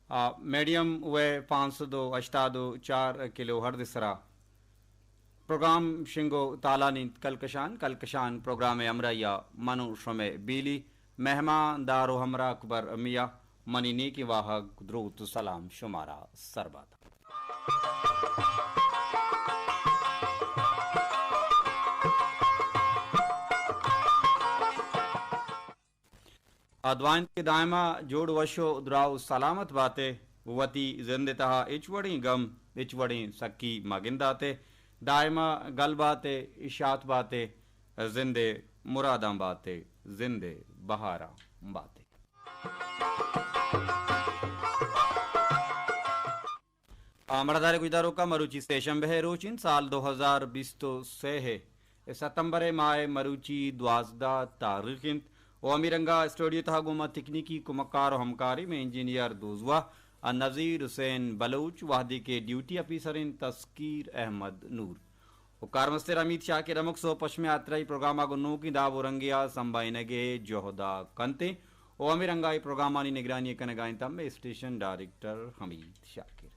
آ، medium view پانچ سد و ہشتاد و چار کلو ہرٹز سرا پروگرام شنگ و تالان انت کلکشان۔ کلکشان پروگرام ہمراہی ء من و شمے بیلی، مہمان دار و ہمراہ اکبر میاں۔ منی نیکیں واہگ، دروت و سلام شمارا سر بات۔ آ دعا انت کہ دائما جوڑ وش و دراہ و سلامت باتے، وتی زند ء تہا ہچ وڑیں گم، ہچ وڑیں سکی مہ گنداتے، دائما گل باتے، شات باتے، زند ء مراداں باتے، زند ء بہاراں باتے۔ آ، مڑدار گوشداروکاں، مروچی سے شنبہ ء روچ انت، سال دو ہزار بیست و سے ء ستمبر ء ماہ ء مروچی دوازدہ تاریخ انت و ہمے رنگا اسٹوڈیو تہا گوں ما تکنیکی کمکار و ہمکاری میں انجینئر دوزواہ ء نذیر حسین بلوچ، وہدے کہ ڈیوٹی آفیسر انت تسکیر احمد نور و کارمستر حمید شاکر ہمک سو پشمے آترائی پروگرام ء گوں نوکیں داب و رنگے ء سمبھائینگ ء جہد ء کنت و ہمے رنگا اے پروگرامانی نگرانی ء کنگ ء انت ہمے اسٹیشن ڈائریکٹر حمید شاکر۔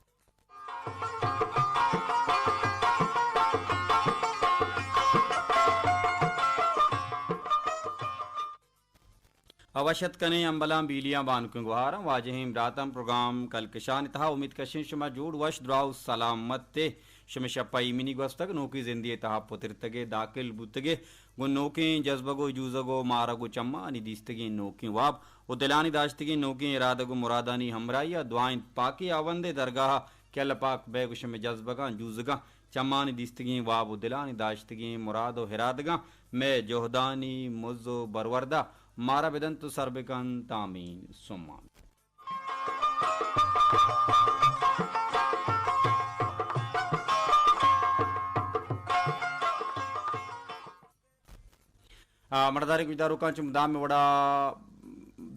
وش اتک کنیں ہمبلاں، بیلیاں، بانکیں گوہاراں، واجہیں براتاں، پروگرام کلکشان ء تہا امید کشیں شما جوڑ وش دراہ و سلامت ء شمے شپ ء ایمنی گوستگ، نوکیں زندی ء تہا پترتگ ء داخل بوتگ ء گوں نوکیں جذبگ و جوزگ و مارگ و چمانی دیستگیں نوکیں واب و دلانی داشتگیں نوکیں ارادگ و مرادانی ہمراہی ء دعا انت پاکیں ہاوند ء درگاہ ء کہ اللہ پاک بئے گوں شمے جذبگاں، جوزگاں، چمانی دیستگیں واب و دلانی داشتگیں مراد و ارادگاں مئے جہدانی مز و برورد ء مارا بدنت و سر بکنت۔ آمین ثم آمین۔ آ، مڑداریں گوشداروکاں، چہ مدام وڑا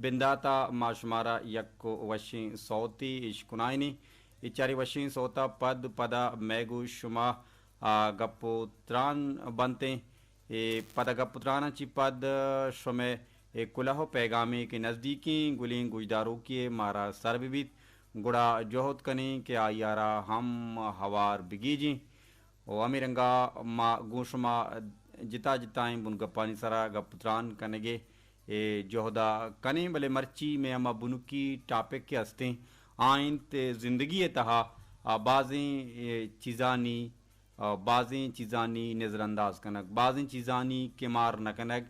بندات ء ما شمارا یک وشیں سوتے اشکنائینیں۔ اے چاریں وشیں سوت ء پد پدا مئے گوں شما، آ، گپ و تران بنتیں۔ اے پدا گپ و تراناں چی پد شمئے اے کلہ و پیغامے کہ نزدیکیں گلیں گوشداروکے مارا سر بہ بیت، گڑا جہد کنیں کہ آئی ء را ہم ہوار بگیجیں۔ و ہمے رنگا ما گوں شما جتا جتائیں بنگپانی سرا گپ تران کنگے اے جہدا کنیں، بلے مرچی مئے ہما بنکی ٹاپک کہ ہستیں آ انت زندگی ء تہا آ بازیں اے چیزانی، آ، بازیں چیزانی نظر انداز کنگ، بازیں چیزانی کمار نہ کنگ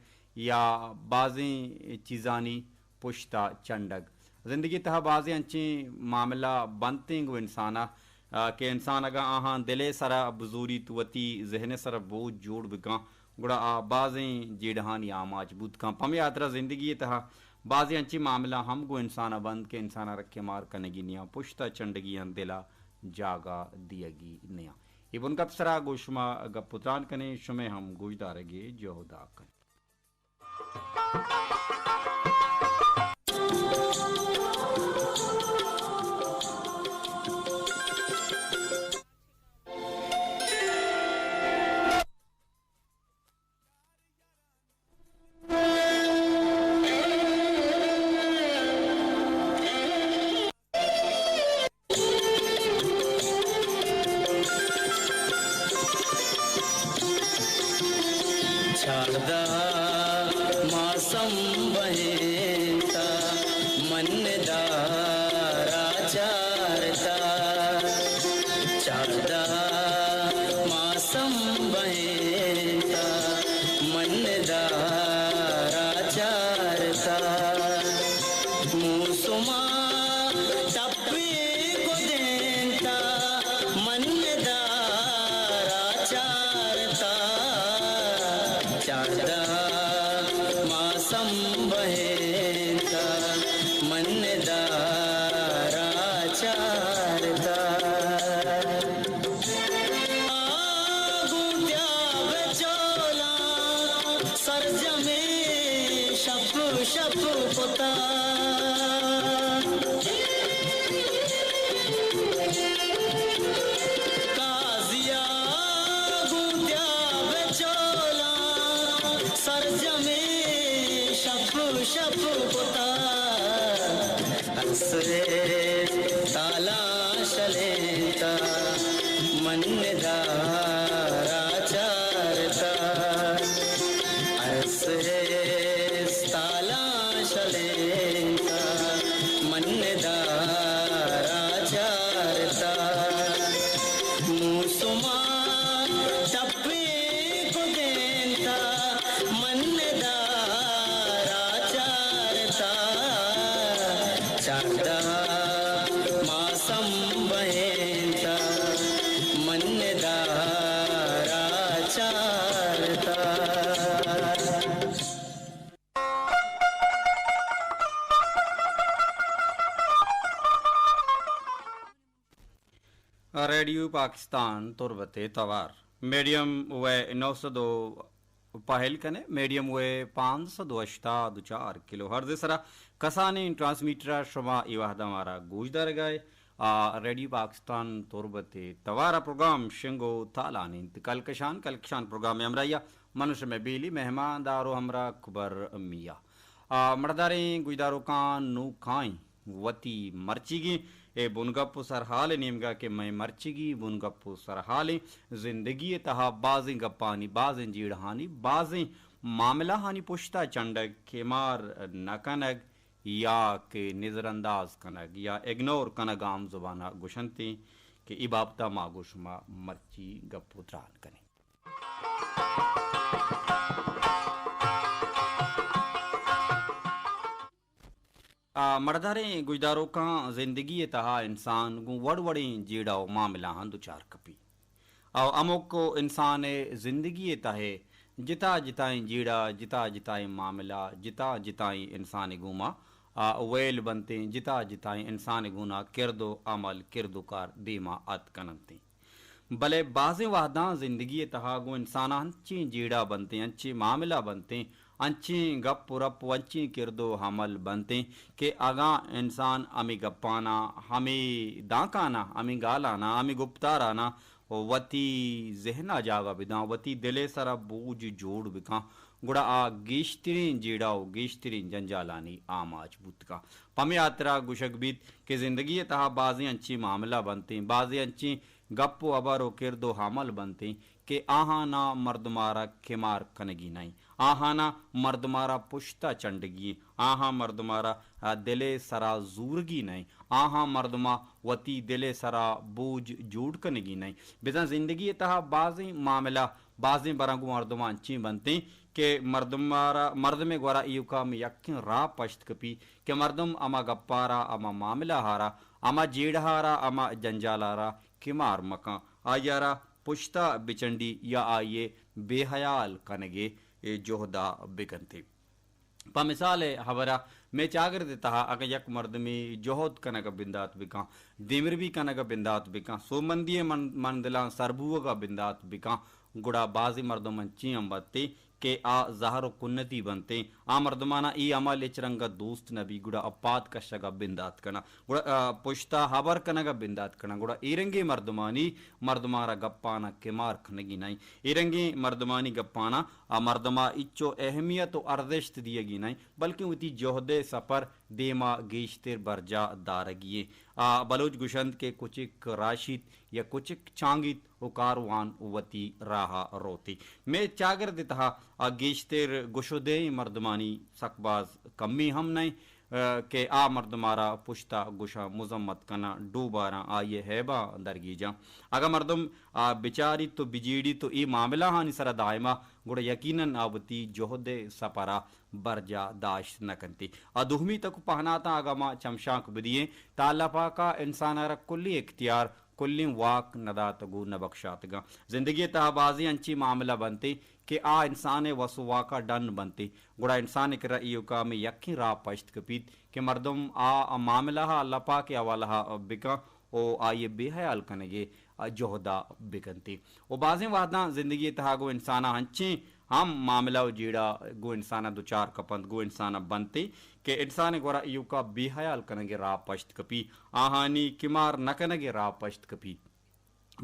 یا بازیں چیزانی پشت ء چنڈگ۔ زندگی ء تہا بازیں انچیں معاملہ بنتیں گوں انسان ء، آ، کہ انسان اگاں آہاں دل ء سرا بزوریت، وتی ذہن ء سرا بوجھ جوڑ بکاں، گڑا آ بازیں جیڑہانی آماچ بوت کن۔ پمے ہاترا زندگی ء تہا بازیں انچیں معاملہ ہم گوں انسان ء بنت کہ انسان ء را کمار کنگی نیاں، پشت ء چنڈگی آں، دل ء جاگہ دیگی نیاں۔ اے بنگپ سرا گوں شما گپ و تران کنیں، شمئے ہم گوشدارگے جہدا کنیں۔ چاردہ ماہ سمبہینتا، من دارا چارتا۔ چاردہ ماہ سمبہینتا، من دارا چارتا۔ موسما ٹپی گدینتا، من دارا چارتا۔ چاردہ ماہ سمبہینتا، من دارا چارتا۔ آ گوں تیاب چولاں سرجمیں شپ شپ کتا۔ قاضیا گوں تیاب چولاں سرجمیں شپ شپ کتا۔ عصرے من دارا چارتا، ارس استالاں شلینتا، من دارا چارتا، موسما ٹپی کو دینتا، من دارا چارتا، چاردہ ماسم بہینتا، من دارا چارتا۔ ریڈیو پاکستان تربت ءِ توار، میڈیم ویو نو سد ءُ پہل کن ئے، میڈیم ویو پانزدہ سد ءُ ہشتاد ءُ چار کلو ہرٹز ءِ سرا کسانیں ٹرانسمیٹر ءَ شما اے وہد ءَ مارا گوش دارگ ءَ ئے۔ آ، ریڈیو پاکستان تربت ءِ توار ءِ پروگرام شنگ ءُ تالان اِنت۔ کلکشان، کلکشان پروگرام ءِ ہمراہی ءَ من شمئے بیلی مہمان دار ءُ ہمراہ اکبر میاں۔ آ، مڑداریں گوشداروکاں، نوں کائیں وتی مرچیگیں اے بنگپ ءُ سرحال ءِ نیمگا کہ مئے مرچیگی بنگپ ءُ سرحال ایں، زندگی ءِ تہا بازیں گپانی، بازیں جیڑہانی، بازیں معاملہانی پشتا چنڈگ، کمار نہ کنگ یا کہ نظرانداز کنگ یا اگنور کنگ عام زبانا گوشنتیں کہ اے بابتا ما گوں شما مرچی گپ ءُ تران کنیں۔ آ، مڑداریں گوشداروکاں، زندگی ءِ تہا انسان گوں وڑ وڑیں جیڑہ ءُ معاملہاں دچار کپی۔ او ہمک انسان ءِ زندگی ءِ تہ ءَ جتا جتائیں جیڑہ، جتا جتائیں معاملہ، جتا جتائیں انسان ءِ گوما، آ، ویل بنتیں، جتا جتائیں انسان ءِ گونا کرد ءُ عمل، کرد ءُ کار دیما اتک کننتیں۔ بلے بازیں وہداں زندگی ءِ تہا گوں انساناں انچیں جیڑہ بنتیں، انچیں معاملہ بنتیں، انچیں گپ ءُ رپ ءُ انچیں کرد ءُ عمل بنتیں کہ اگاں انسان ہمے گپاناں، ہمے دانکاناں، ہمے گالاناں، ہمے گپتاراناں وتی ذہن ءَ جاگہ بداں، وتی دل ءِ سرا بوجھ جوڑ بکاں، گڑا آ گیشتریں جیڑہ ءُ گیشتریں جنجالانی آماچ بوت کاں۔ پمے ہاترا گوشگ بیت کہ زندگی ءِ تہا بازیں انچیں معاملہ بنتیں، بازیں انچیں گپ ءُ ہبر ءُ کرد ءُ عمل بنتیں کہ آہاناں مردم ءَ را کمار کنگی نئیں، آہاناں مردم ءَ را پشت ءَ چنڈگی ایں، آہاں مردم ءَ را، آ، دل ءِ سرا زورگی نئیں، آہاں مردم ءَ وتی دل ءِ سرا بوجھ جوڑ کنگی نئیں۔ بزاں زندگی ءِ تہا بازیں معاملہ، بازیں براں گوں مردم ءَ انچیں بنتیں کہ مردم ءَ را، مردم ءِ گورا ایوکا ہمے یکیں راہ پشت کپی کہ مردم ہما گپ ءَ را، ہما معاملہ ءَ را، ہما جیڑہ ءَ را، ہما جنجال ءَ را کمار مکاں، آئی ءَ را پشت ءَ بچنڈی یا آئی ءِ بے حیال کنگ ءِ جہد ءَ بکنت۔ پہ مثال ءِ ہبر ءَ مئے چاگرد ءِ تہا اگاں یک مردمے جہد کنگ ءَ بندات بکاں، دیمروی کنگ ءَ بندات بکاں، سوبمندی ءِ من-، مندلاں سر بوگ ءَ بندات بکاں، گڑا بازیں مردم انچیں ہم بنت کہ آ زہر ءُ کنتی بنت، آ مردماناں اے عمل ہچ رنگ ءَ دوست نہ بی، گڑا آ پاد کشگ ءَ بندات کناں، گڑا، آ، پشت ءَ ہبر کنگ ءَ بندات کناں، گڑا اے رنگیں مردمانی مردماں را گپاناں کمار کنگی نئیں، اے رنگیں مردمانی گپاناں آ مردم ءَ ہچو اہمیت ءُ ارزشت دیگی نئیں، بلکیں وتی جہد ءِ سپر دیما گیشتر برجاہ دارگی ایں۔ آ بلوچ گوشنت کہ کچک راشیت یا کچک چانگیت ءُ کاروان وتی راہ ءَ روتی۔ مئے چاگرد ءِ تہا آ گیشتر گشودہیں مردمانی سک باز کمی ہم نئیں۔ ءَ، کہ آ مردم ءَ را پشت ءَ گوشاں، مذمت کناں، ڈوباراں، آئی ءِ عیباں درگیجاں۔ اگاں مردم آ بچاریت ءُ بجیڑیت ءُ اے معاملہانی سرا دائم ءَ، گڑا یقیناً آ وتی جہد ءِ سپر ءَ برجاہ داشت نہ کنت۔ آ دومی تک ءُ پہناتاں اگاں ما چمشانک بدییں، تاں اللہ پاک ءَ انسان ءَ را کلیں اختیار، کلیں واک نہ داتگ ءُ نہ بکشاتگاں۔ زندگی ءِ تہا بازیں انچیں معاملہ بنت کہ آ انسان ءِ وس ءُ واک ءَ ڈن بنت، گڑا انسان ءِ کرا ایوکا ہمے یکیں راہ پشت کپیت کہ مردم آ معاملہ ءَ اللہ پاک ءِ حوالہ ءَ بکن ءُ آئی ءِ بے حیال کنگ ءِ جہد ءَ بکنت۔ ءُ بازیں وہداں زندگی ءِ تہا گوں انسان ءَ انچیں ہم معاملہ ءُ جیڑہ گوں انسان ءَ دچار کپنت، گوں انسان ءَ بنت کہ انسان ءِ گورا ایوکا بے حیال کنگ ءِ راہ پشت کپی، آہانی کمار نہ کنگ ءِ راہ پشت کپی۔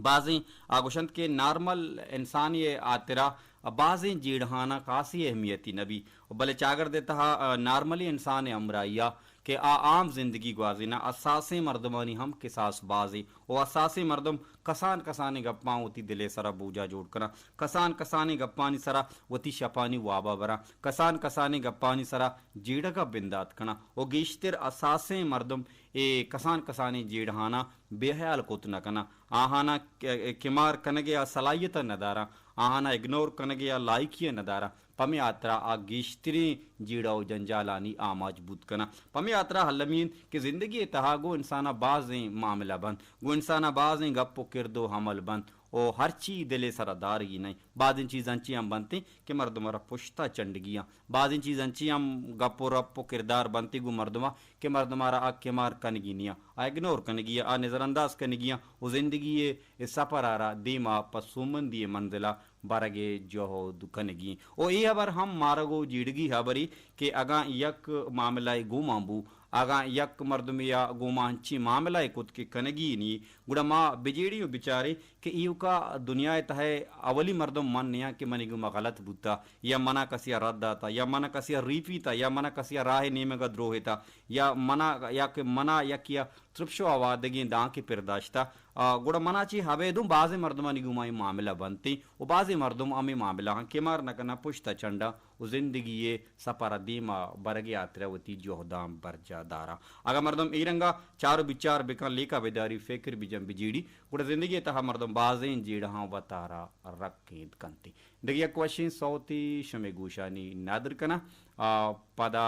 بازیں آ گوشنت کہ نارمل انسانے ءِ ہاترا بازیں جیڑہاناں خاصی اہمیتی نہ بی، بلے چاگرد ءِ تہا، آ، نارملی انسان ءِ ہمراہی ءَ کہ آ عام زندگی گوازیناں، اساسیں مردمانی ہم کساس بازیں و اساسیں مردم کسان کسانیں گپاں وتی دل ءِ سرا بوجا جوڑ کناں، کسان کسانیں گپانی سرا وتی شپانی وابا براں، کسان کسانیں گپانی سرا جیڑگا بندات کناں و گیشتر اساسیں مردم اے کسان کسانیں جیڑہاناں بے ہیال کت نہ کناں، آہاناں ک-، کمار کنگے ءِ صلاحیت ءَ نہ داراں، آہاناں اگنور کنگے ءِ لائکی ءَ نہ داراں۔ پمے ہاترا آ گیشتریں جیڑہ و جنجالانی آماچ بوت کناں۔ پمے ہاترا المی انت کہ زندگی ءِ تہا گوں انسان ءَ بازیں معاملہ بنت، گوں انسان ءَ بازیں گپ و کرد و عمل بنت و ہرچی دل ءِ سرا دارگی نہ انت۔ بازیں چیز انچیں ہم بنت کہ مردم ءَ را پشت ءَ چنڈگی آں۔ بازیں چیز انچیں ہم گپ و رپ و کردار بنت گوں مردم ءَ کہ مردم ءَ را آ کمار کنگی نیاں، آ اگنور کنگی آں، آ نظر انداز کنگی آں و زندگی ءِ سپر ءَ را دیما پہ سوبمندی ءِ منزل ءَ برگ ءِ جہد کنگی انت۔ و اے ہبر ہم مارگ و جیڑگی ہبرے کہ اگاں یک معاملہ ءِ گوما بو، اگاں یک مردمے ءَ گوما انچیں معاملہ ءَ کت کہ کنگی نی، گڑا ما بجیڑیں و بچاریں کہ ایوکا دنیا ءِ تہ ءَ اولی مردم من نیاں کہ منی گوما غلط بوتا یا منا کسے ءَ رد داتا یا منا کسے ءَ ریپیتا یا منا کسے ءَ راہ ءِ نیمگ ءَ دروہتا یا منا، یا کہ منا یکے ءَ ترپشو ءَ وادگیں دانکے پر داشتا، آ، گڑا منا چہ ابید اوں بازیں مردمانی گوما اے معاملہ بنتیں و بازیں مردم ہمے معاملہاں کمار نہ کناں، پشت ءَ چنڈاں و زندگی ءِ سپر ءَ دیما برگ ءِ ہاترا وتی جہداں برجاہ داراں۔ اگاں مردم اے رنگا چار و بچار بکن، لیکہ بداری، فکر بجن، بجیڑی، گڑا زندگی ءِ تہا مردم بازیں جیڑہاں وتارا رکینت کنتیں۔ دگہ یک وشیں سوتے شمے گوشانی ندر کناں، آ، پدا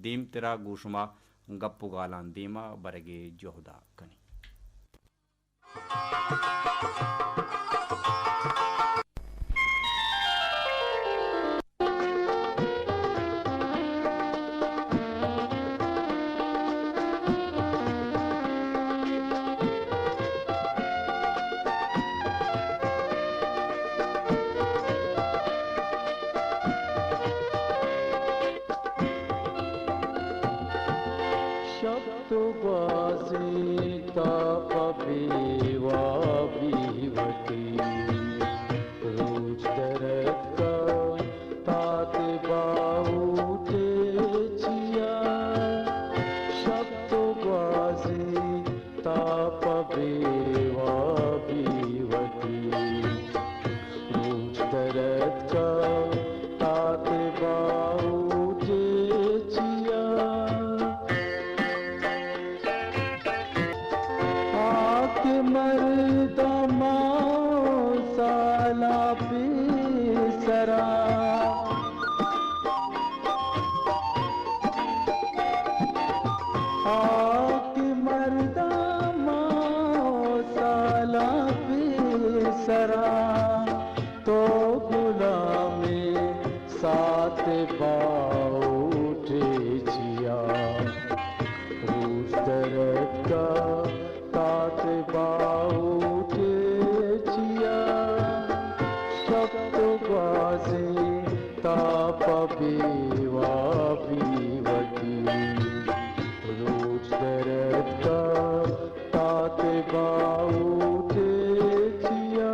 دیمترا گوں شما گپ و گالاں دیما برگ ءِ جہدا کنیں۔ شپ تو گوازینتا پہ بے وابی وتی، روچ درتکا تات باہوٹ چیا۔ شپ تو گوازینتا پہ بے وابی وتی، روچ درتکا تات باہوٹ چیا۔ آ کہ مردماں سالاں پیسرا، آ کہ مردماں سالاں پیسرا، تو غلامیں سات باہوٹ چیا۔ روچ درتکا تات باہوٹ چیا۔ شپ تو گوازینتا پہ بے وابی وتی، روچ درتکا تات باہوٹ چیا۔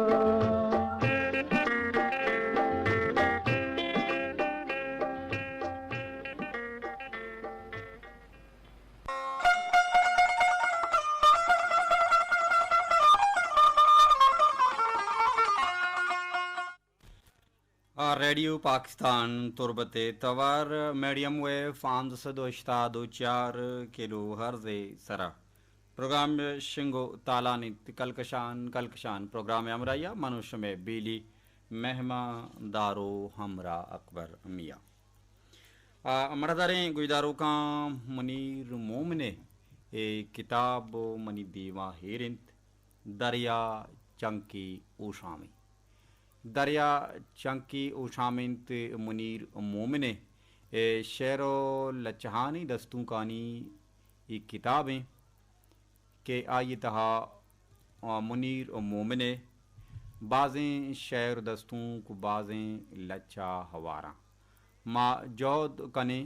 آ، ریڈیو پاکستان تربت ءِ توار، میڈیم ویو پانزدہ سد و ہشتاد و چار کلو ہرز ءِ سرا پروگرام شنگ و تالان انت۔ کلکشان، کلکشان پروگرام ءِ ہمراہی ءَ من و شمے بیلی مہمان دار و ہمراہ اکبر میاں۔ آ، مڑداریں گوشداروکاں، منیر مومن ءِ اے کتاب منی دیما ایر انت، دریا چنکے ہوشام انت۔ دریا چنکے ہوشام انت منیر مومن ءِ اے شعر و لچہانی دستونکانی اے کتاب انت کہ آئی تہا، آ، منیر مومن ءِ بازیں شعر دستونک و بازیں لچہ ہواراں۔ ما جہد کنیں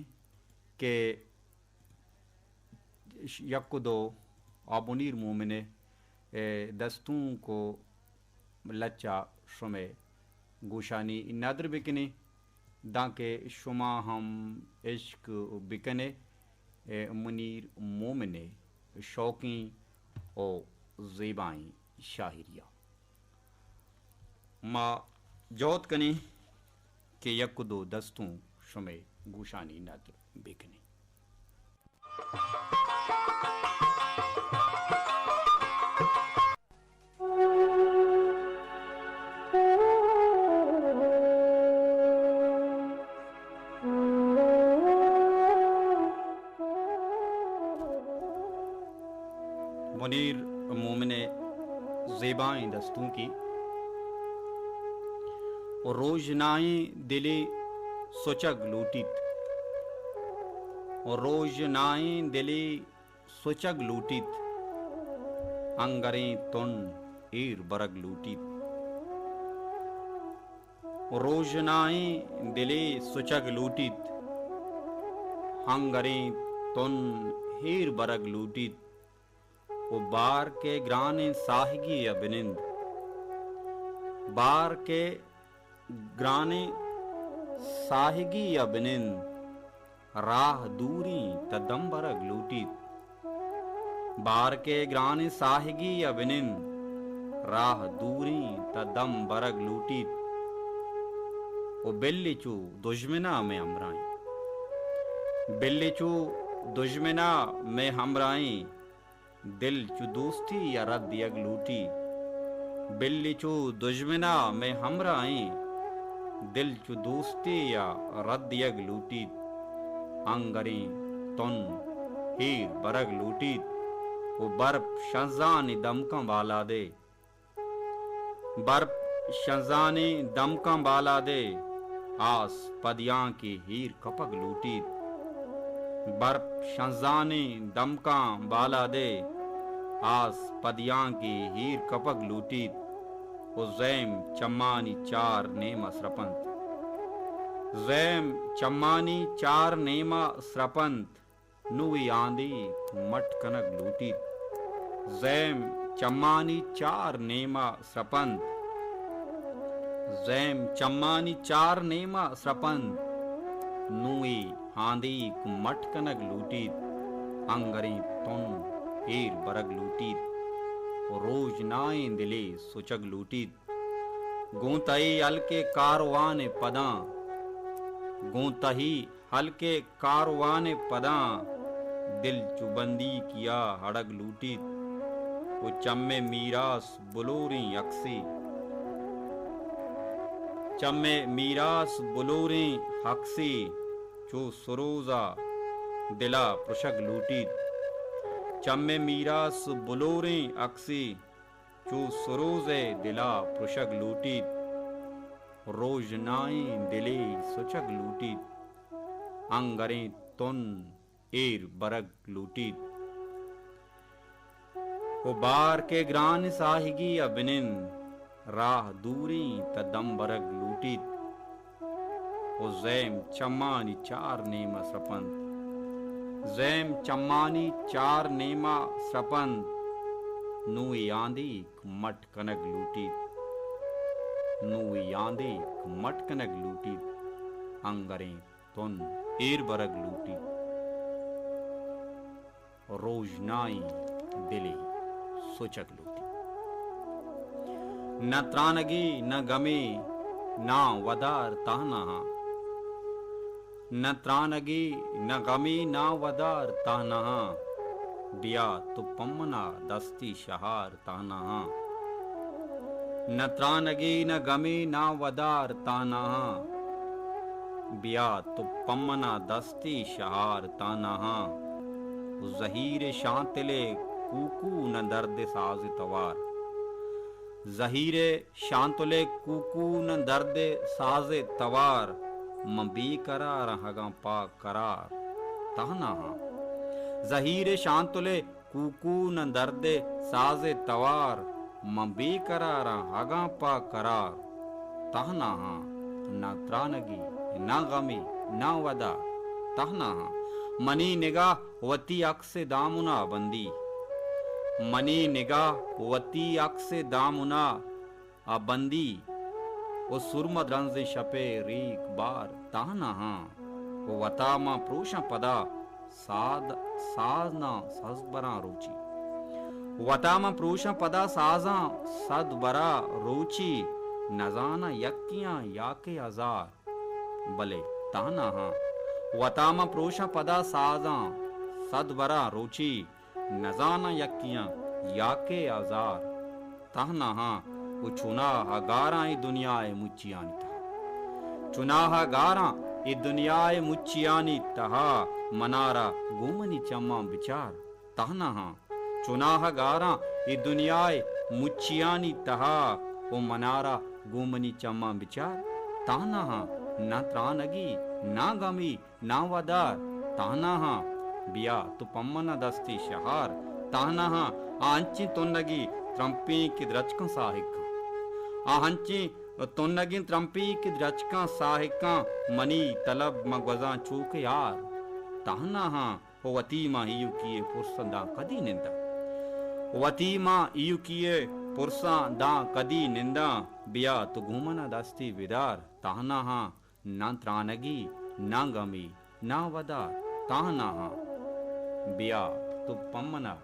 کہ یک و دو آ منیر مومن ءِ، اے، دستونک و لچہ شمے گوشانی ندر بکنیں، دانکہ شما ہم عشق بکنے۔ اے منیر مومن ءِ شوقیں و زیبائیں شاعری ءَ۔ ما جہد کنیں کہ یک دو دستوں شمئے گوشانی ندر بکنیں۔ منیر مومن ءِ زیبائیں دستونکے۔ روژنائیں دلے سچگ لوٹیت، روژنائیں دلے سچگ لوٹیت، انگریں تن ایر برگ لوٹیت۔ روژنائیں دلے سچگ لوٹیت، انگریں تن ایر برگ لوٹیت۔ و بار کہ گرانیں ساہگی ءَ بنند، بار کہ گرانیں ساہگی ءَ بنند، راہ دوریں تہ دم برگ لوٹیت۔ بار کہ گرانیں ساہگی ءَ بنند، راہ دوریں تہ دم برگ لوٹیت۔ و بل چو دژمنا مئے ہمراہیں، بل چو دژمنا مئے ہمراہیں، دل چو دوستی ءَ رد دیگ لوٹیت۔ بل چو دژمنا مئے ہمراہیں، دل چو دوستی ءَ رد دیگ لوٹیت۔ انگریں تن ایر برگ لوٹیت و برپ شنزانی دمکاں بالادے۔ برپ شنزانی دمکاں بالادے، آس پدیانکے ایر کپگ لوٹیت۔ برپ شنزانی دمکاں بالادے، آس پدیانکے ایر کپگ لوٹیت۔ و زیم چمانی چار نیم ءَ سرپنت۔ زیم چمانی چار نیم ءَ سرپنت۔ نوں اے آندیک مٹ کنگ لوٹیت۔ زیم چمانی چار نیم ءَ سرپنت۔ زیم چمانی چار نیم ءَ سرپنت۔ نوں اے آندیک مٹ کنگ لوٹیت۔ انگریں تن ایر برگ لوٹیت۔ و روژنائیں دلے سچگ لوٹیت۔ گوں تئی ہلک ءِ کاروان ءِ پداں، گوں تئی ہلک ءِ کاروان ءِ پداں، دل چو بندیکے ءَ اڑگ لوٹیت۔ و چم ءِ میراث بلوریں عکسے، چم ءِ میراث بلوریں عکسے، چو سروز ءَ دل ءَ پرشگ لوٹیت۔ چم ءِ میراث بلوریں عکسے، چو سروز ءِ دل ءَ پرشگ لوٹیت۔ روژنائیں دلے سچگ لوٹیت۔ انگریں تن ایر برگ لوٹیت۔ و بار کہ گران ساہگی ءَ بنند، راہ دوریں تہ دم برگ لوٹیت۔ و زیم چمانی چار نیم ءَ سرپنت۔ زیم چمانی چار نیم ءَ سرپنت۔ نوں اے آندیک مٹ کنگ لوٹیت۔ نوں اے آندیک مٹ کنگ لوٹیت۔ انگریں تن ایر برگ لوٹیت۔ روژنائیں دلے سچگ لوٹیت۔ نہ ترانگے نہ گمے ناں ودار تہناہاں۔ نہ ترانگے نہ گمے ناں ودار تہناہاں۔ بیا تو پمنا دستی شہار تہناہاں۔ نہ ترانگے نہ گمے ناں ودار تہناہاں۔ بیا تو پمنا دستی شہار تہناہاں۔ و زہیر شانتل ءِ کوکو نہ درد ساز توار۔ زہیر شانتل ءِ کوکو نہ درد ساز توار۔ من بے قرار آں اگاں پہ قرار تہناہاں۔ زہیر شانتل ءِ کوکو نہ درد ساز توار، من بے قرار آں اگاں پہ قرار تہناہاں۔ نہ ترانگے نہ غمے نہ ودا تہناہاں۔ منی نگاہ وتی عکس دامنا بندی، منی نگاہ وتی عکس دامنا ءَ بندی۔ و سرمد رنزیں شپ ءِ ریک بار تہناہاں۔ و وتا من پروشاں پدا ساد، ساز ناں سز براں روچی۔ وتا من پروشاں پدا سازاں صد برا روچی، نزاناں یکیاں یا کہ ہزار، بلے تہنا ہاں۔ وتا من پروشاں پدا سازاں صد برا روچی، نزاناں یکیاں یا کہ ہزار۔ تہنا ہاں و چوناہا گاراں اے دنیائے مچیانی تہا۔ چوناہا گاراں اے دنیائے مچیانی تہا، منارا گوں منی چماں بچار۔ تہنا ہاں۔ چوناہا گاراں اے دنیائے مچیانی تہا، و منارا گوں منی چماں بچار۔ تہنا ہاں۔ نہ ترانگی، نہ گمی، ناں ودار، تہنا ہاں۔ بیا تو پمنا دستی شہار، تہنا ہاں۔ آ انچیں تنگی ترمپیں کہ درچکاں ساہکاں۔ آ انچیں تنگیں ترمپیں کہ درچکاں ساہکاں، منی طلب من گوزاں چو کہ یار۔ تہنا ہاں۔ و وتی ماں ایوکی ء پرساں داں کدی ننداں۔ وتی ماں ایوکی ء پرساں داں کدی ننداں۔ بیا تو گوں منا دستی بدار، تہنا ہاں۔ ناں ترانگی، ناں گمی، ناں ودار، تہنا ہاں۔ بیا تو پمنا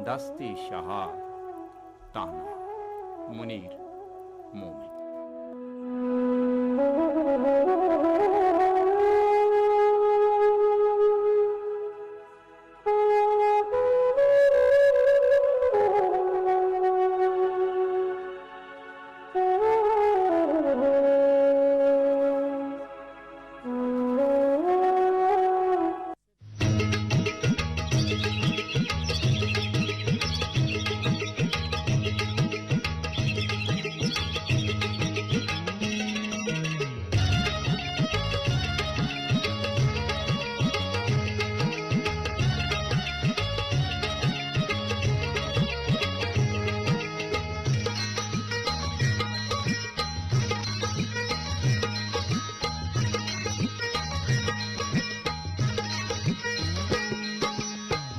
دستی شہار، تہنا ہاں۔ منیر مومن۔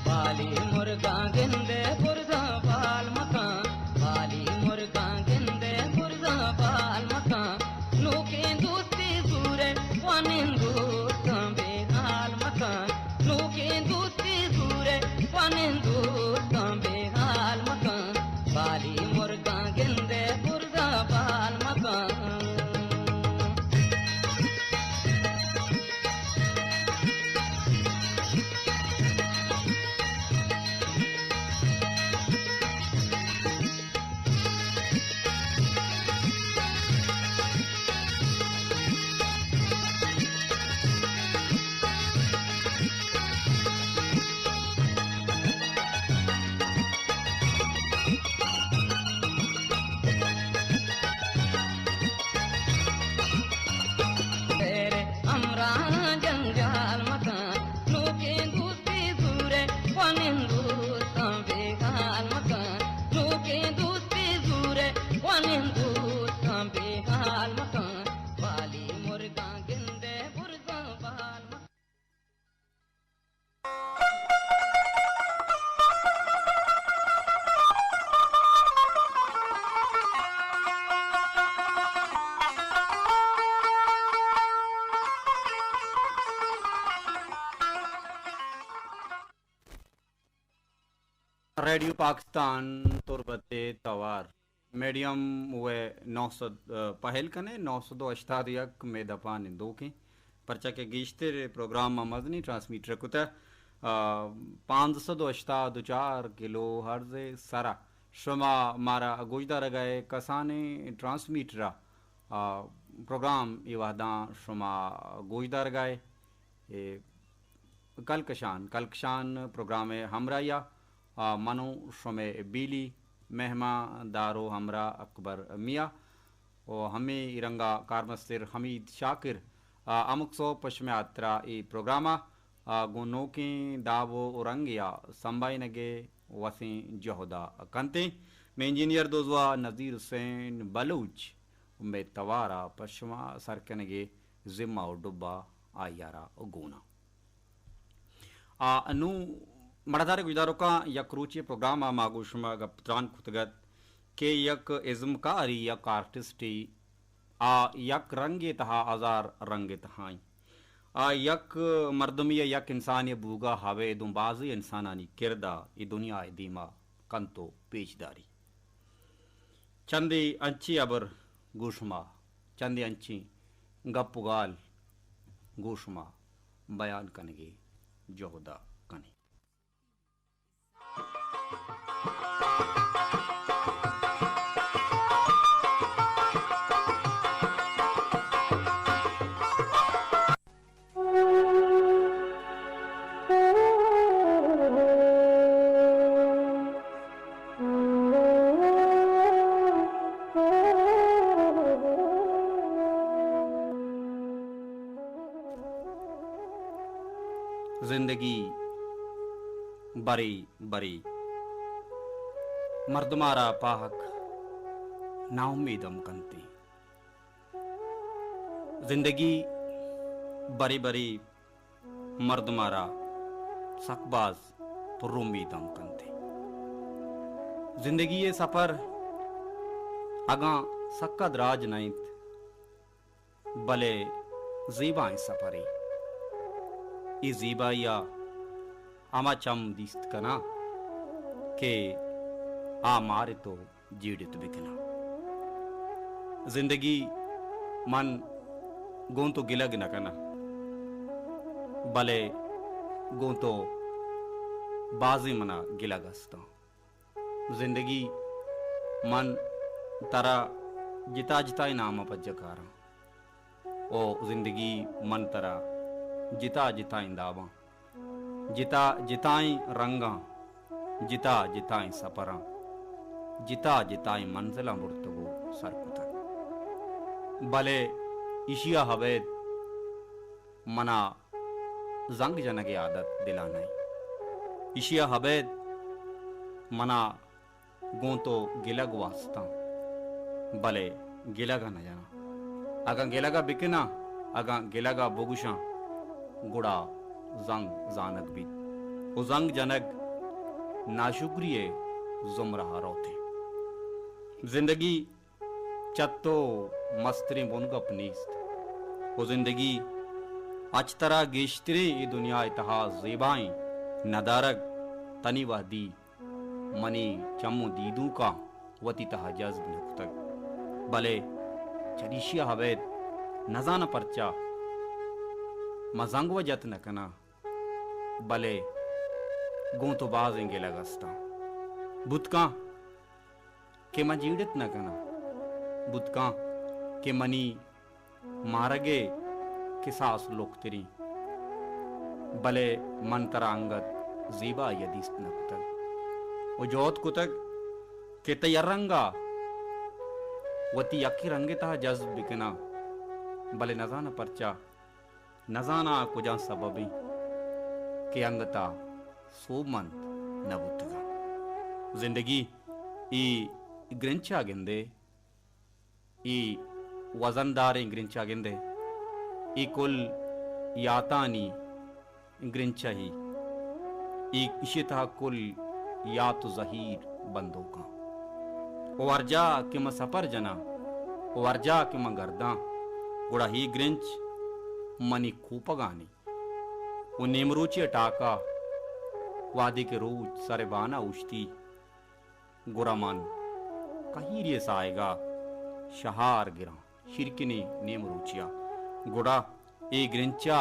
بالی مرگاں گندے برزاں بال مکاں، بالی مرگاں گندے برزاں بال مکاں، نوکیں دوستی زورے وانندوستاں بے حال مکاں، نوکیں دوستی زورے وانندوستاں بے حال مکاں، بالی مرگاں گندے برزاں بال مکاں۔ تیرے ہمراہ جنجال مکاں، نوکیں دوستی زورے وانندوستاں بے حال مکاں، نوکیں دوستی زورے وانندوستاں بے حال مکاں، بالی مرگاں گندے برزاں بال مکاں۔ ریڈیو پاکستان تربت ء توار۔ میڈیم وے نو سد، ء، پہل کنے، نو سد و ہشتاد یک مے دپا نندوکیں، پرچا کہ گیشتر پروگرام ما مزنیں ٹرانسمیٹر کتہ، ء، پانزدہ سد و ہشتاد و چار کلو ہرز سرا شما مارا گوشدارگا اے کسانیں ٹرانسمیٹرا، ء، پروگرام اے وہداں شما گوشدارگا اے۔ اے کلکشان، کلکشان پروگرام ء ہمراہیا، آ، منو شمے بیلی مہمان دارو ہمراہ اکبر میاں و ہمے رنگا کارمستر حمید شاکر، آ، ہمک سو پشمے ہاترا اے پروگراما، آ، گوں نوکیں داب و رنگیا سمبھائینگے وسیں جہدا کنتیں۔ مے انجینئر دوزواہ نذیر حسین بلوچ مے توارا پشما سر کنگے ذمہ و ڈبہ آئی ء را گون آں۔ آ، نوں مڑدار گوشداروکاں، یک روچے پروگرام ء ما گوں شما گپ تران کتگ ات کہ یک ازمکاری، یک آرٹسٹے آ یک رنگے تہا ہزار رنگ تہا انت۔ آ یک مردمے ء یک انسانے بوگا ہبید اوں بازیں انسانانی کرد ء اے دنیا ء دیما کنت و پیش داری۔ چندے انچیں ہبر گوں شما، چندے انچیں گپ و گال گوں شما بیان کنگے جہد ء کنیں۔ زندگی برے برے مردمارا پاہک ناامیدم کنتے۔ زندگی برے برے مردمارا سک باز پر امیدم کنتے۔ زندگی ء سفر اگاں سکا دراج نہ انت، بلے زیبائیں سپرے۔ اے زیبائی ء ہما چم دیست کناں کہ آ مارت و جیڑت بکناں۔ زندگی من گوں تو گلگ نہ کناں، بلے گوں تو بازیں منا گلگ استاں۔ زندگی من ترا جتا جتائیں نام ء پجہ کاراں۔ او زندگی من ترا جتا جتائیں داباں، جتا جتائیں رنگاں، جتا جتائیں سپراں، جتا جتائیں منزلاں برتگ و سر کتگ۔ بلے ایشی ء ابید منا زنگ جنگ ء عادت دلا نئیں۔ ایشی ء ابید منا گوں تو گلگ واستاں، بلے گلگ ء نہ جناں۔ اگاں گلگ ء بکناں، اگاں گلگ ء بگوشاں، گڑا زنگ زانگ بیت و زنگ جنگ ناشکری ء زمرہ ء روت۔ زندگی چہ تو مستریں بنگپ نیست۔ و زندگی اچ ترا گیشتریں اے دنیا ء تہا زیبائیں ندارگ تنی وہدی منی چم و دیدوکاں وتی تہا جذب نہ کتگ۔ بلے چریشی ء ابید نزاناں پرچا من زنگ و جت نہ کناں، بلے گوں تو بازیں گلگ استاں۔ بوت کاں کہ من جیڑت نہ کناں، بوت کاں کہ منی مارگ ء کساس لوکتریں، بلے من ترا انگت زیبائی ء دیست نہ کتگ و جہد کتگ کہ تئی ہر رنگ ء وتی یکیں رنگ ء تہا جذب بکناں، بلے نزاناں پرچا، نزاناں کجام سبب انت کہ انگت ء سوبمند نہ بوتگاں۔ زندگی اے گرنچ ء گندے، اے وزنداریں گرنچ ء گندے، اے کل یاتانی گرنچ ء ہی، اے ایشی تہا کل یات و زہیر بندوکاں۔ و ہر جاہ کہ من سپر جناں، و ہر جاہ کہ من گرداں، گڑا اے گرنچ منی کوپگانی و نیمروچی ء ٹاکا، وہدے کہ روچ سر ء بان ء اوشتی، گڑا من کہیری ء ساہگ ء شہار گراں، شیرکنیں نیمروچی ء۔ گڑا اے گرنچ ء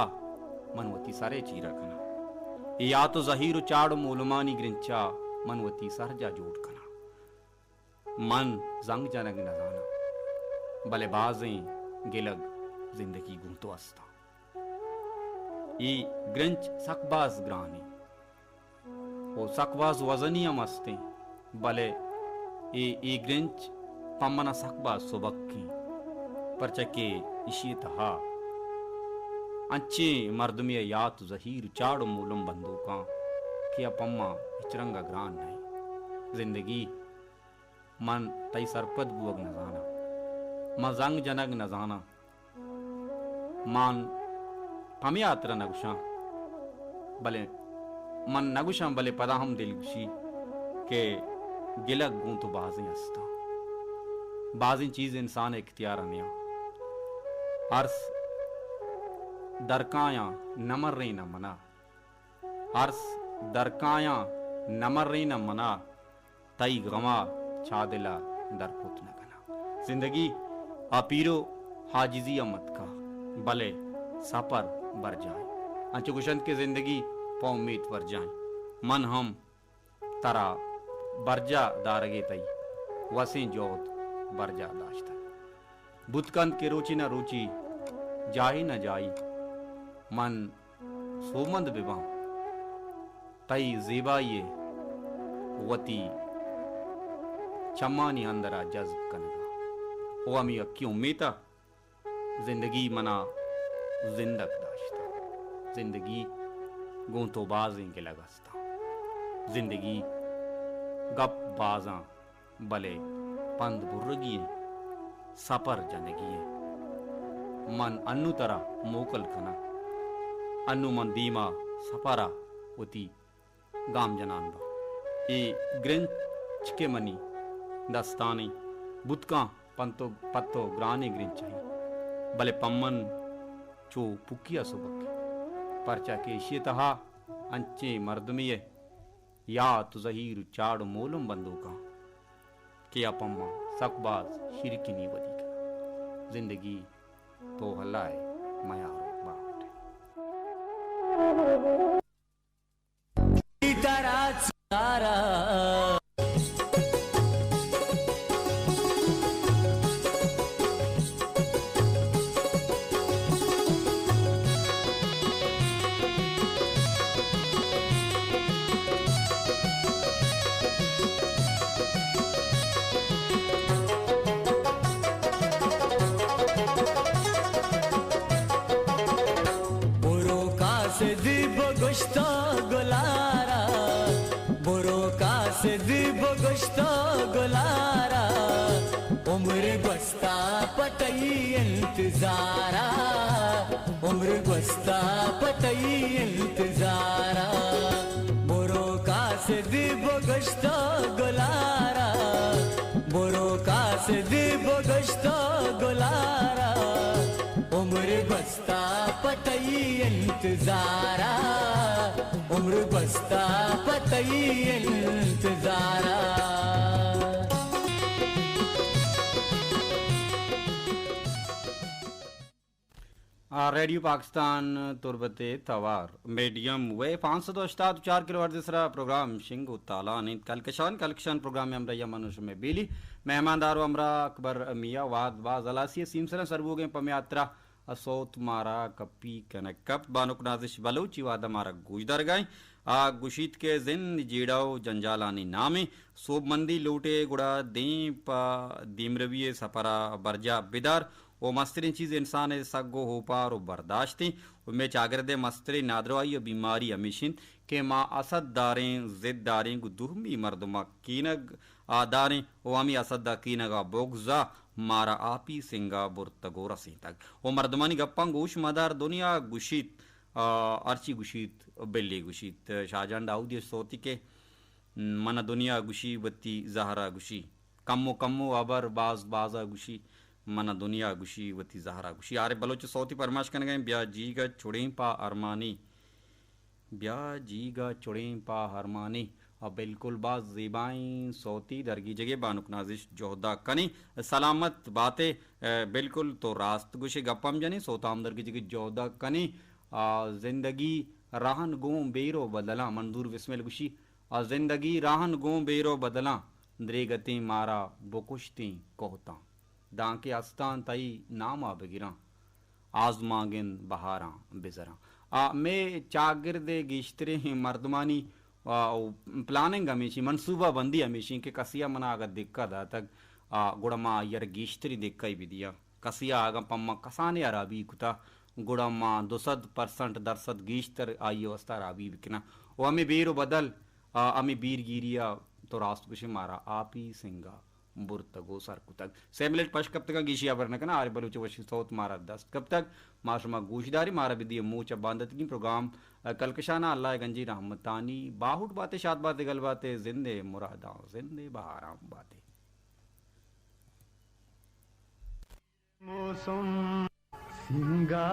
من وتی سر ء چیرا کناں۔ اے یات و زہیر و چاڑ و مولمانی گرنچ ء من وتی سرجاہ جوڑ کناں۔ من زنگ جنگ نہ زاناں، بلے بازیں گلگ زندگی گوں تو استاں۔ اے گرنچ سک باز گران انت و سک باز وزنی ہم است انت، بلے اے، اے گرنچ پہ من ء سک باز سبک انت، پرچا کہ ایشی ء تہا انچیں مردمے ء یات و زہیر، چاڑ و مولم بندوکاں کہ آ پہ من ہچ رنگ ء گران نہ انت۔ زندگی من تئی سرپد بوگ نہ زاناں، من زنگ جنگ نہ زاناں۔ من پمے ہاترا نہ گوشاں، بلے من نہ گوشاں، بلے پدا ہم دلگوشی کہ گلگ گوں تو بازیں استاں۔ بازیں چیز انسان ء اختیار ء نیاں۔ ارس درکایاں نمریناں منا، ارس درکایاں نمریناں منا، تئی غما چادلا در کت نہ کناں۔ زندگی آ پیرو حاجزی ء متکا، بلے سپر برجاہ انت۔ انچو گوشنت کہ زندگی پہ امیت برجاہ انت۔ من ہم ترا برجاہ دارگے تئی وسیں جہد برجاہ داشتگ۔ بوت کنت کہ روچے نہ روچے، جاہے نہ جاہے من سوبمند بباں، تئی زیبائی ء وتی چمانی اندرا جذب کنگا۔ او ہمے یکیں امیت ء زندگی منا زندگ داشتہ۔ زندگی گوں تو بازیں گلگ استاں۔ زندگی گپ بازاں، بلے پند برگی انت، سپر جنگی انت۔ من انوں ترا موکل کناں۔ انوں من دیما سپرا وتی گام جنان باں۔ اے گرنچ کہ منی دستانی بوت کاں پنتو پتو گرانیں گرنچ ایں، بلے پمن چو پکیا سبک، پرچا کہ ایشی تہا انچیں مردمے یات و زہیر و چاڑ و مولم بندوکاں کہ آ پما سک باز شیرکنی ودی کناں۔ زندگی تو اللہ ء میار باہوٹ۔ برو قاصد بگشتا گلارا، برو قاصد بگشتا گلارا، عمر گوستا پہ تئی انتظارا، عمر گوستا پہ تئی انتظارا۔ برو قاصد بگشتا گلارا، برو قاصد بگشتا گلارا، عمر گوستا پہ تئی انتظارا، عمر گوستا پہ تئی انتظارا۔ آ، ریڈیو پاکستان تربت ء توار میڈیم ویو پانچ سد و ہشتاد و چار کلو ہرٹز ء سرا پروگرام شنگ و تالان انت۔ کلکشان، کلکشان پروگرام ء ہمراہی ء من و شمئے بیلی مہماندار و ہمراہ اکبر میاں۔ وہد باز ہلاسی ء سیمسراں سر بوگیں پہ میاترا ء سوت مارا کپی کنگ کپت۔ بانک نازش بلوچ اے وہد ء مارا گوشدارگا انت۔ آ گوشیت کہ زند جیڑہ و جنجالانی نام انت۔ سوبمندی لوٹے گڑا دیم پہ دیمروی ء سپر ء برجاہ بدار۔ و مستریں چیز انسان ء سگ و ہوپار و برداشت انت۔ و مئے چاگرد ء مستریں نادراہی و بیماری ہمیش انت کہ ما حسد داریں، ضد داریں، گوں دومی مردم ء کینگ ء داریں و ہمے حسد ء کینگ ء بغض ء مارا آپی سنگ ء برتگ و رسینتگ۔ و مردمانی گپاں گوش مدار، دنیا گوشیت، آ، ہرچی گوشیت، بلے گوشیت۔ شاہجان داؤدی ء سوتی کہ من ء دنیا گوشی وتی زہر ء گوشی۔ کمو کمو ہبر، باز باز ء گوشی، من ء دنیا گوشی وتی زہر ء گوشی۔ عارف بلوچ سوتی پرمائش کنگ ء انت، بیا جیگ ء چڑیں پہ ارمانی، بیا جیگ ء چڑیں پہ ارمانی۔ ء بالکل باز زیبائیں سوتی درگیجگے بانک نازش جہد ء کنیں۔ سلامت باتے، ء بالکل تو راست گوشے، گپ ہم جنیں، سوت ہم درگیجگے جہد ء کنیں۔ آ، زندگی راہن گوں بیر و بدلاں، منظور بسمل گوشی، آ زندگی راہن گوں بیر و بدلاں، دریگتیں مارا بکشتیں کوہتاں۔ دانکہ استاں تئی نام ء بگراں، آزمانگند بہاراں بزراں۔ آ، مئے چاگرد ء گیشتریں مردمانی، آ، پلاننگ ہمیشی، منصوبہ بندی ہمیشی کہ کسی ء منا اگہ دکہ داتگ، آ، گڑا ما آئی ء را گیشتری دکہ ء بدیاں۔ کسی ء اگاں پہ ما کسانیں ہرابی کتہ، گڑا ما دو سد پرسنٹ، درسد گیشتر آئی ء واستہ ہرابی بکناں۔ و ہمے بیر و بدل، آ، ہمے بیرگیری ء تو راست گوشے، مارا آپی سنگ ء برتگ و سر کتگ۔ سے منٹ پش کپتگاں، گیشی ہبر نہ کناں، عارف بلوچ ء وشی سوت مارا دست کپتگ۔ ما شما گوشداری، مارا بدی موچ ء باندتگیں پروگرام، آ، کلکشان ء اللہ ء گنجی رحمتانی۔ باہوٹ باتے، شاد باتے، گل باتے، زند ء مراداں، زند ء بہاراں باتے۔ موسم سنگا